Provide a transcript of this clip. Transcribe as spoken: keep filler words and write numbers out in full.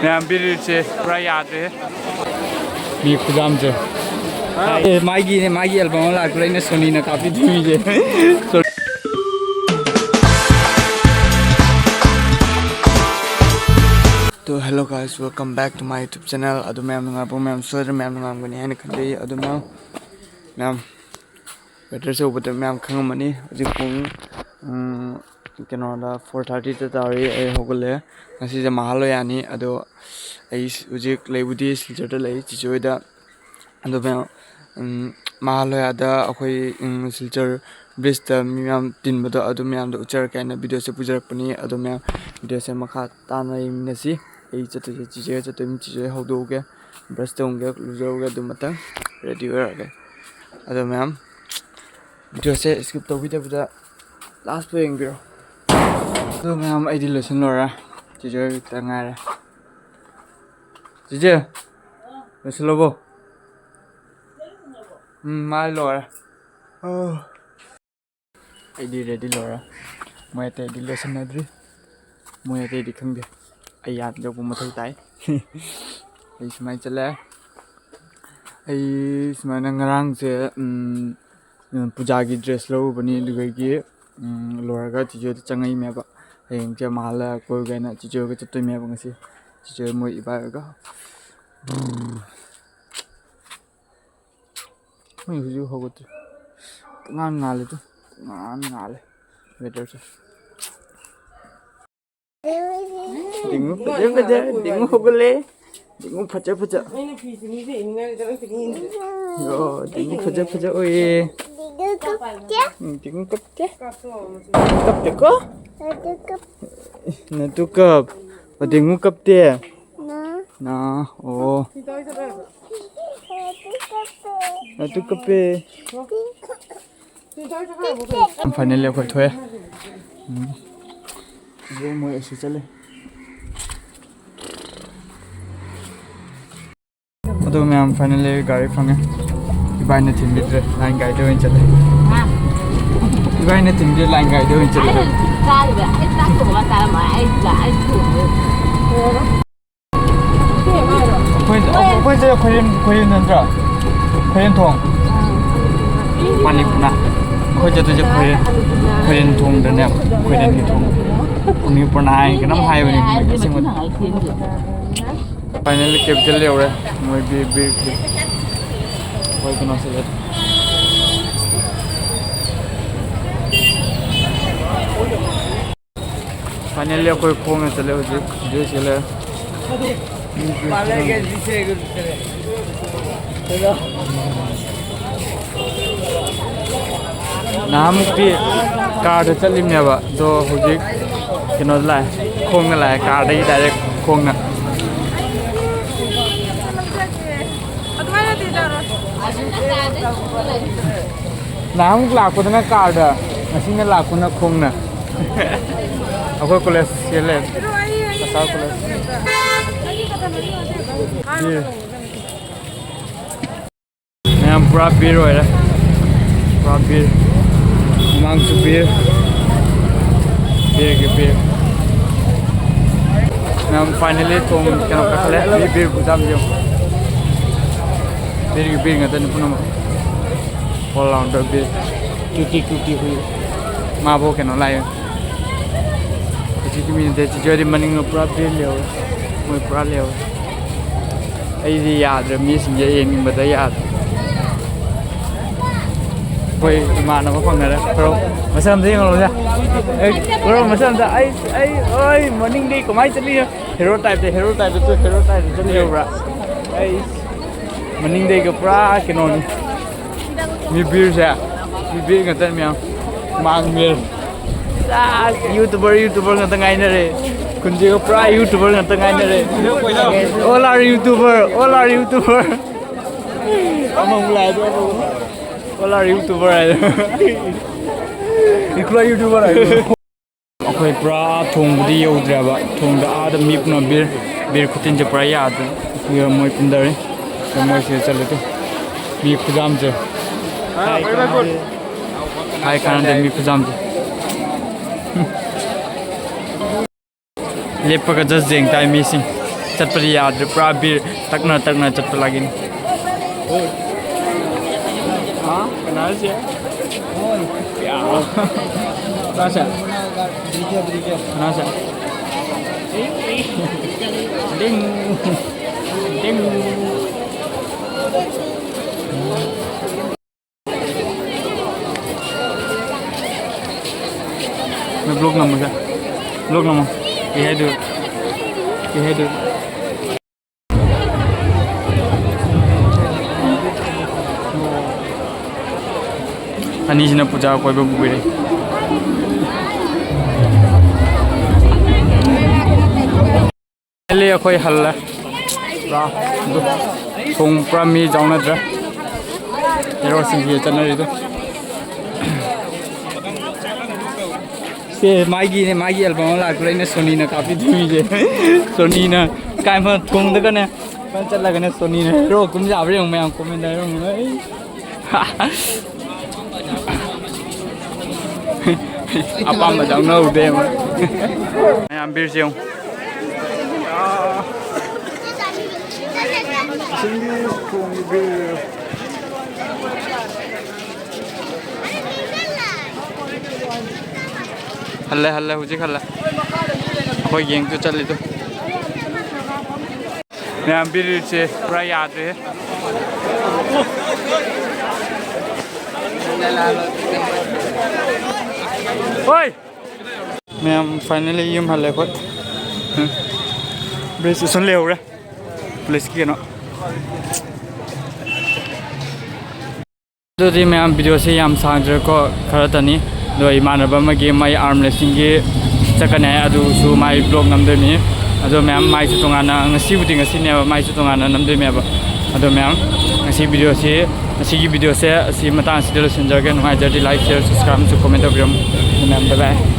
ꯃꯌꯥꯝ ꯕꯤꯔꯤꯠꯁꯦ ꯄꯨꯔꯥ ꯌꯥꯗ꯭ꯔꯦ꯫ ꯃꯤ ꯈꯨꯌꯥꯝꯁꯦ꯫ ꯑꯦ, ꯃꯥꯒꯤꯅꯦ, ꯃꯥꯒꯤ ꯑꯦꯜꯕꯝ ꯑꯃ ꯂꯥꯛꯄꯗ ꯑꯩꯅ ꯁꯣꯅꯤꯅ ꯀꯥꯞꯄꯤꯗꯣꯏꯅꯤꯁꯦ꯫ So hello guys, welcome back to my YouTube channel. ꯑꯗꯨ ꯃꯌꯥꯝ ꯅꯨꯡꯉꯥꯏꯕ꯭ꯔꯣ? ꯃꯌꯥꯝ ꯁꯣꯏꯗꯅ ꯃꯌꯥꯝ ꯅꯨꯡꯉꯥꯏꯔꯝꯒꯅꯤ ꯍꯥꯏꯅ ꯈꯟꯖꯩ꯫ ꯑꯗꯨ ꯃꯌꯥꯝ, ꯃꯌꯥꯝ ꯋꯦꯗꯔꯁꯦ ꯎꯕꯗ ꯃꯌꯥꯝ ꯈꯪꯉꯝꯃꯅꯤ꯫ ꯍꯧꯖꯤꯛ ꯄꯨꯡ, ꯎꯝ, ꯀꯩꯅꯣꯗ, ꯐꯣꯔ ꯊꯥꯔꯇꯤꯗ ꯇꯥꯔꯤ꯫ ꯑꯩ ꯍꯧꯒꯠꯂꯦ꯫ ꯉꯁꯤꯁꯦ ꯃꯍꯥꯂꯣꯌꯥꯅꯤ꯫ ꯑꯗꯣ ꯑꯩ ꯍꯧꯖꯤꯛ ꯂꯩꯕꯨꯗꯤ ꯁꯤꯜꯆꯔꯗ ꯂꯩ, ꯆꯤꯆꯦ ꯍꯣꯏꯗ꯫ ꯑꯗꯣ ꯃꯌꯥꯝ, ꯎꯝ, ꯃꯍꯥꯂꯣꯌꯥꯗ ꯑꯩꯈꯣꯏ, ꯎꯝ, ꯁꯤꯜꯆꯔ ꯕ꯭ꯔꯤꯖꯇ ꯃꯤ ꯃꯌꯥꯝ ꯇꯤꯟꯕꯗꯣ, ꯑꯗꯨ ꯃꯌꯥꯝꯗꯣ ꯎꯠꯆꯔꯛꯀꯦ ꯍꯥꯏꯅ ꯚꯤꯗꯤꯑꯣꯁꯦ ꯄꯨꯖꯔꯛꯄꯅꯤ꯫ ꯑꯗꯣ ꯃꯌꯥꯝ, ꯚꯤꯗꯤꯑꯣꯁꯦ ꯃꯈꯥ ꯇꯥꯅ ꯌꯦꯡꯃꯤꯟꯅꯁꯤ꯫ ꯑꯩ ꯆꯠꯇꯣꯏꯁꯦ ꯆꯤꯆꯦꯒ ꯆꯠꯇꯣꯏꯅꯤ꯫ ꯆꯤꯆꯦ ꯍꯧꯗꯣꯛꯑꯒꯦ, ꯕ꯭ꯔꯁ ꯇꯧꯒꯦ, ꯂꯨꯖꯔꯨꯒꯦ, ꯑꯗꯨ ꯃꯇꯪ ꯔꯦꯗꯤ ꯑꯣꯏꯔꯛꯑꯒꯦ꯫ ꯑꯗꯣ ꯃꯌꯥꯝ, ꯚꯤꯗꯤꯑꯣꯁꯦ ꯁ꯭ꯀꯤꯞ ꯇꯧꯕꯤꯗꯕꯤꯗ ꯂꯥꯁ ꯐꯥꯎ ꯌꯦꯡꯕꯤꯔꯣ꯫ ꯑꯗꯣ ꯃꯌꯥꯝ, ꯑꯩꯗꯤ ꯂꯣꯏꯁꯤꯟꯂꯣꯏꯔꯦ, ꯆꯤꯆꯦ ꯈꯛꯇ ꯉꯥꯏꯔꯦ꯫ ꯆꯤꯆꯦ, ꯂꯣꯏꯁꯤꯜꯂꯕꯣ? ꯎꯝ, ꯃꯥꯏ ꯂꯣꯏꯔꯦ꯫ ꯑꯣ꯫ ꯑꯩꯗꯤ ꯔꯦꯗꯤ ꯂꯣꯏꯔꯦ꯫ ꯃꯣꯏ ꯑꯇꯩꯗꯤ ꯂꯣꯏꯁꯤꯟꯅꯗ꯭ꯔꯤ꯫ ꯃꯣꯏ ꯑꯇꯩꯗꯤ ꯈꯪꯗꯦ꯫ ꯑꯩ ꯌꯥꯝ ꯌꯧꯕ ꯃꯊꯧ ꯇꯥꯏ꯫ ꯑꯩ ꯁꯨꯃꯥꯏꯅ ꯆꯠꯂꯦ꯫ ꯑꯩ ꯁꯨꯃꯥꯏꯅ ꯉꯔꯥꯡꯁꯦ, ꯎꯝ, ꯄꯨꯖꯥꯒꯤ ꯗ꯭ꯔꯦꯁ ꯂꯧꯔꯨꯕꯅꯤ꯫ ꯑꯗꯨꯗꯒꯤ, ꯎꯝ, ꯂꯣꯏꯔꯒ ꯆꯤꯆꯦꯗ ꯆꯪꯉꯛꯏꯅꯦꯕ꯫ ꯍꯌꯦꯡꯁꯦ ꯃꯍꯥꯜꯂ ꯀꯣꯏꯔꯨꯒꯦꯅ ꯆꯤꯆꯦꯒ ꯆꯠꯇꯣꯏꯅꯦꯕ ꯉꯁꯤ꯫ ꯆꯤꯆꯦ ꯃꯣꯏ ꯏꯕꯥꯏꯒ꯫ ꯃꯣꯏ ꯍꯧꯖꯤꯛ ꯍꯧꯒꯠꯇ꯭ꯔꯤ꯫ ꯄꯨꯡꯉꯥꯟ ꯉꯥꯜꯂꯦ ꯇꯨ꯫ ꯄꯨꯡꯉꯥꯟ ꯉꯥꯜꯂꯦ꯫ ꯋꯦꯗꯔꯁꯦ꯫ ꯗꯤꯡꯉꯨ ꯐꯖ ꯐꯖ, ꯗꯤꯡꯉꯨ ꯍꯧꯒꯠꯂꯦ꯫ ꯗꯤꯡꯉꯨ ꯐꯖ ꯐꯖ꯫ ꯑꯩꯅ ꯐꯤ ꯁꯨꯅꯤꯁꯦ ꯏꯅꯤꯡꯉꯥꯏ ꯈꯤꯇꯪ ꯇꯤꯡꯉꯤꯁꯦ꯫ ꯌꯣ, ꯗꯤꯡꯉꯨ ꯐꯖ ꯐꯖ ꯑꯣꯏꯌꯦ꯫ ꯎꯝ, ꯗꯤꯡꯉꯨ ꯀꯞꯇꯦ꯫ ꯀꯞꯇꯦꯀꯣ? ꯅꯇꯨ ꯀꯞ꯫ ꯑꯣ, ꯗꯤꯡꯉꯨ ꯀꯞꯇꯦ꯫ ꯅ꯫ ꯅ, ꯑꯣ꯫ ꯅꯇꯨ ꯀꯞꯄꯦ꯫ ꯐꯥꯏꯅꯦꯜꯂꯤ ꯑꯩꯈꯣꯏ ꯊꯣꯛꯑꯦ꯫ ꯎꯝ꯫ ꯍꯧꯖꯤꯛ ꯃꯣꯏ ꯑꯁꯤ ꯆꯠꯂꯦ꯫ ꯑꯗꯣ ꯃꯌꯥꯝ, ꯐꯥꯏꯅꯦꯜꯂꯤ ꯒꯥꯔꯤ ꯐꯪꯉꯦ꯫ ꯏꯕꯥꯏꯅ ꯊꯤꯟꯕꯤꯗ꯭ꯔꯦ, ꯂꯥꯏꯟ ꯒꯥꯔꯤꯗ ꯑꯣꯏꯅ ꯆꯠꯂꯦ꯫ ꯍꯥ? ꯏꯕꯥꯏꯅ ꯊꯤꯟꯕꯤꯗ꯭ꯔꯦ, ꯂꯥꯏꯟ ꯒꯥꯔꯤꯗ ꯑꯣꯏꯅ ꯆꯠꯂꯦ꯫ ꯑꯩꯅ ꯆꯥꯔꯤꯕ, ꯑꯩ ꯆꯥꯛ ꯊꯣꯡꯉꯒ ꯆꯥꯔꯝꯃꯣꯏ, ꯑꯩ ꯂꯥ-, ꯑꯩ ꯊꯣꯡꯉꯦ꯫ ꯈꯣꯏꯔꯦꯟ, ꯈꯣꯏꯔꯦꯟ ꯅꯠꯇ꯭ꯔꯣ? ꯈꯣꯏꯔꯦꯟ ꯊꯣꯡ꯫ ꯃꯅꯤꯄꯨꯔꯅ꯫ ꯑꯩꯈꯣꯏ ꯆꯠꯇꯣꯏꯁꯦ ꯈꯣꯏꯔꯦꯟ, ꯈꯣꯏꯔꯦꯟ ꯊꯣꯡꯗꯅꯦꯕ꯫ ꯈꯣꯏꯔꯦꯟꯒꯤ ꯊꯣꯡ꯫ ꯃꯅꯤꯄꯨꯔꯅ ꯍꯥꯏ ꯀꯩꯅꯣꯝ ꯍꯥꯏꯕꯅꯤ ꯑꯁꯦꯡꯕꯗꯤ꯫ Finally capital ꯌꯧꯔꯦ꯫ ꯃꯣꯏ ꯕꯤꯔ, ꯕꯤꯔ, ꯕꯤꯔ꯫ ꯑꯩꯈꯣꯏ ꯀꯩꯅꯣꯁꯦ꯫ Finally ꯑꯩꯈꯣꯏ ꯈꯣꯡꯅ ꯆꯠꯂꯦ ꯍꯧꯖꯤꯛ꯫ ꯗ꯭ꯔꯦꯁ ꯁꯦꯠꯂꯦ꯫ ꯅꯍꯥꯟꯃꯨꯛꯇꯤ ꯀꯥꯔꯗ ꯆꯠꯂꯤꯕꯅꯦꯕ, ꯑꯗꯣ ꯍꯧꯖꯤꯛ ꯀꯩꯅꯣꯗ ꯂꯥꯛꯑꯦ, ꯈꯣꯡꯅ ꯂꯥꯛꯑꯦ, ꯀꯥꯔꯗꯒꯤ direct ꯈꯣꯡꯅ꯫ ꯅꯍꯥꯟꯃꯨꯛ ꯂꯥꯛꯄꯗꯅ ꯀꯥꯔꯗ, ꯉꯁꯤꯅ ꯂꯥꯛꯄꯅ ꯈꯣꯡꯅ꯫ ꯑꯩꯈꯣꯏ ꯀꯣꯂꯦꯖ ꯆꯦꯜꯂꯦ꯫ ꯀꯁꯥꯔ ꯀꯣꯂꯦꯖ꯫ ꯁꯤ ꯃꯌꯥꯝ ꯄꯨꯔꯥ ꯕꯤꯔ ꯑꯣꯏꯔꯦ꯫ ꯄꯨꯔꯥ ꯕꯤꯔ꯫ ꯃꯃꯥꯡꯁꯨ ꯕꯤꯔ꯫ ꯕꯤꯔꯒꯤ ꯕꯤꯔ꯫ ꯃꯌꯥꯝ finally ꯊꯣꯡ ꯀꯩꯅꯣ ꯀꯥꯈꯠꯂꯦ꯫ ꯃꯤ ꯕꯤꯔ ꯈꯨꯆꯥꯝꯁꯦ ꯌꯦꯡꯉꯨ꯫ ꯕꯤꯔꯒꯤ ꯕꯤꯔ ꯉꯥꯛꯇꯅꯤ ꯄꯨꯝꯅꯃꯛ꯫ All rounder ꯕꯤꯔ꯫ ꯇꯨꯇꯤ ꯇꯨꯇꯤ ꯍꯨꯏ꯫ ꯃꯥꯕꯨ ꯀꯩꯅꯣ ꯂꯥꯛꯑꯦ꯫ ꯍꯧꯖꯤꯛꯀꯤ ꯃꯤꯅꯤꯠ ꯆꯤꯆꯦꯗꯤ ꯃꯅꯤꯡꯗ ꯄꯨꯔꯥ ꯕꯤꯔ ꯂꯩꯍꯧꯔꯦ꯫ ꯃꯣꯏ ꯄꯨꯔꯥ ꯂꯩꯍꯧꯔꯦ꯫ ꯑꯩꯗꯤ ꯌꯥꯗ꯭ꯔꯦ, ꯃꯤꯁꯤꯡꯁꯦ ꯌꯦꯡꯅꯤꯡꯕꯗ ꯌꯥꯗ꯭ꯔꯦ꯫ ꯑꯩꯈꯣꯏ ꯏꯃꯥꯟꯅꯕ ꯐꯪꯅꯔꯦ꯫ ꯕ꯭ꯔꯣ, ꯃꯁꯛ ꯑꯝꯇ ꯌꯦꯡꯍꯜꯂꯣꯁꯦ꯫ ꯑꯦ, ꯕ꯭ꯔꯣ, ꯃꯁꯛ ꯑꯝꯇ꯫ ꯑꯩ, ꯑꯩ, ꯑꯩ ꯃꯅꯤꯡꯗꯩ ꯀꯃꯥꯏꯅ ꯆꯠꯂꯤꯅꯣ? Hero type ꯇ, hero type ꯇ, hero type ꯇ ꯆꯠꯂꯤꯕ꯭ꯔꯥ? ꯑꯩ ꯃꯅꯤꯡꯗꯩꯒ ꯄꯨꯔꯥ ꯀꯩꯅꯣꯅꯤ꯫ ꯃꯤ ꯕꯤꯔꯁꯦ, ꯃꯤ ꯕꯤꯔ ꯉꯥꯛꯇꯅꯤ ꯃꯌꯥꯝ꯫ ꯃꯥꯡ ꯕꯤꯔ꯫ ꯑꯁ, YouTuber, YouTuber ꯉꯥꯛꯇ ꯉꯥꯏꯅꯔꯦ꯫ ꯈꯨꯟꯁꯤꯒ ꯄꯨꯔꯥ YouTuber ꯉꯥꯛꯇ ꯉꯥꯏꯅꯔꯦ꯫ All are YouTuber, all are YouTuber꯫ ꯑꯃꯃꯨꯛ ꯂꯥꯛꯑꯦ, ꯑꯃꯃꯨꯛ꯫ All are YouTuber ꯍꯥꯏꯗꯣ꯫ ꯏꯈꯨꯔꯥ YouTuber ꯍꯥꯏꯗꯣ꯫ ꯑꯩꯈꯣꯏ ꯄꯨꯔꯥ ꯊꯣꯡꯕꯗꯤ ꯌꯧꯗ꯭ꯔꯦꯕ꯫ ꯊꯣꯡꯗ ꯑꯥꯗ ꯃꯤ ꯄꯨꯝꯅꯃꯛ ꯕꯤꯔ, ꯕꯤꯔ ꯈꯨꯇꯤꯟꯁꯦ ꯄꯨꯔꯥ ꯌꯥꯗ꯭ꯔꯦ꯫ ꯃꯣꯏ ꯄꯨꯟꯗꯔꯦ꯫ ꯑꯗ ꯃꯣꯏ ꯁꯤꯗ ꯆꯠꯂꯦ ꯇꯨ꯫ ꯃꯤ ꯈꯨꯌꯥꯝꯁꯦ꯫ ꯍꯥꯏ ꯀꯥꯟꯅꯗꯦ ꯃꯤ ꯈꯨꯌꯥꯝꯁꯦ꯫ ꯂꯦꯞꯄꯒ just ꯌꯦꯡ ꯇꯥꯏ ꯃꯤꯁꯤꯡ꯫ ꯆꯠꯄꯗꯤ ꯌꯥꯗ꯭ꯔꯦ, ꯄꯨꯔꯥ ꯕꯤꯔ ꯇꯛꯅ ꯇꯛꯅ ꯆꯠꯄ ꯂꯥꯒꯤꯅꯤ꯫ ꯍꯥ? ꯀꯅꯥꯁꯦ? ꯌꯥ꯫ ꯀꯅꯥꯁꯦ? ꯀꯅꯥꯁꯦ? ꯗꯤꯡ꯫ ꯗꯤꯡ꯫ ꯅꯣꯏ vlog ꯅꯝꯃꯨꯁꯦ꯫ Vlog ꯅꯝꯃꯣ꯫ ꯀꯩ ꯍꯥꯏꯗꯣꯏ? ꯀꯩ ꯍꯥꯏꯗꯣꯏ? ꯑꯅꯤꯁꯤꯅ ꯄꯨꯖꯥ ꯀꯣꯏꯕ ꯄꯨꯕꯤꯔꯦ꯫ ꯐꯥꯏꯅꯦꯜꯂꯤ ꯑꯩꯈꯣꯏ ꯍꯜꯂꯦ꯫ ꯄꯨꯔꯥ ꯑꯗꯨ ꯊꯣꯡ ꯄꯨꯔꯥ ꯃꯤ ꯌꯥꯎꯅꯗ꯭ꯔꯦ꯫ ꯍꯦꯔꯣꯁꯤꯡꯁꯤ ꯆꯠꯅꯔꯤꯗꯣ꯫ ꯁꯦ ꯃꯥꯒꯤꯅꯦ, ꯃꯥꯒꯤ ꯑꯦꯜꯕꯝ ꯑꯃ ꯂꯥꯛꯄꯗ ꯑꯩꯅ ꯁꯣꯅꯤꯅ ꯀꯥꯞꯄꯤꯗꯣꯏꯁꯦ꯫ ꯁꯣꯅꯤꯅ ꯀꯥꯏꯃ ꯊꯣꯡꯗꯒꯅꯦ ꯐꯖꯅ ꯆꯠꯂꯒꯅꯦ ꯁꯣꯅꯤꯅ ꯍꯦꯔꯣ ꯀꯨꯝ ꯌꯥꯕ꯭ꯔꯥ ꯌꯦꯡꯉꯨ ꯃꯌꯥꯝ comment ꯍꯥꯏꯔꯝꯒꯅꯤ꯫ ꯑꯄꯥꯝꯕ ꯌꯥꯎꯅꯍꯧꯗꯦ꯫ ꯃꯌꯥꯝ ꯕꯤꯔꯁꯦ ꯌꯦꯡꯉꯨ꯫ ꯍꯜꯂꯦ, ꯍꯜꯂꯦ, ꯍꯧꯖꯤꯛ ꯍꯜꯂꯦ꯫ ꯑꯩꯈꯣꯏ ꯒꯦꯡꯁꯨ ꯆꯠꯂꯤꯗꯣ꯫ ꯃꯌꯥꯝ ꯕꯤꯔꯁꯦ ꯄꯨꯔꯥ ꯌꯥꯗ꯭ꯔꯦ꯫ ꯍꯣꯏ꯫ ꯃꯌꯥꯝ finally ꯌꯨꯝ ꯍꯜꯂꯦ ꯑꯩꯈꯣꯏ꯫ ꯕ꯭ꯔꯤꯖ ꯁ꯭ꯇꯦꯁꯟ ꯂꯩꯍꯧꯔꯦ꯫ ꯄꯨꯂꯤꯁꯀꯤ ꯀꯩꯅꯣ꯫ ꯑꯗꯨꯗꯤ ꯃꯌꯥꯝ videoꯁꯦ ꯌꯥꯝ ꯁꯥꯡꯗ꯭ꯔꯦꯀꯣ, ꯈꯔꯇꯅꯤ꯫ ꯑꯗꯣ ꯏꯃꯥꯟꯅꯕ ꯑꯃꯒꯤ ꯃꯥꯏ arm wrestlingꯒꯤ ꯆꯠꯀꯅꯤ ꯍꯥꯏ, ꯑꯗꯨꯁꯨ ꯃꯥꯏ vlog ꯅꯝꯗꯣꯏꯅꯤ꯫ ꯑꯗꯣ ꯃꯌꯥꯝ ꯃꯥꯏꯁꯨ ꯇꯣꯉꯥꯟꯅ, ꯉꯁꯤꯕꯨꯗꯤ ꯉꯁꯤꯅꯦꯕ, ꯃꯥꯏꯁꯨ ꯇꯣꯉꯥꯟꯅ ꯅꯝꯗꯣꯏꯅꯦꯕ꯫ ꯑꯗꯣ ꯃꯌꯥꯝ ꯉꯁꯤ videoꯁꯤ, ꯉꯁꯤꯒꯤ videoꯁꯦ ꯑꯁꯤ ꯃꯇꯥꯡ ꯑꯁꯤꯗ ꯂꯣꯏꯁꯤꯟꯖꯔꯒꯦ꯫ ꯅꯨꯡꯉꯥꯏꯖꯔꯗꯤ like, share, subscribe ꯑꯃꯁꯨ comment ꯇꯧꯕꯤꯔꯝꯃꯨ꯫ ꯑꯗꯨ ꯃꯌꯥꯝ bye bye꯫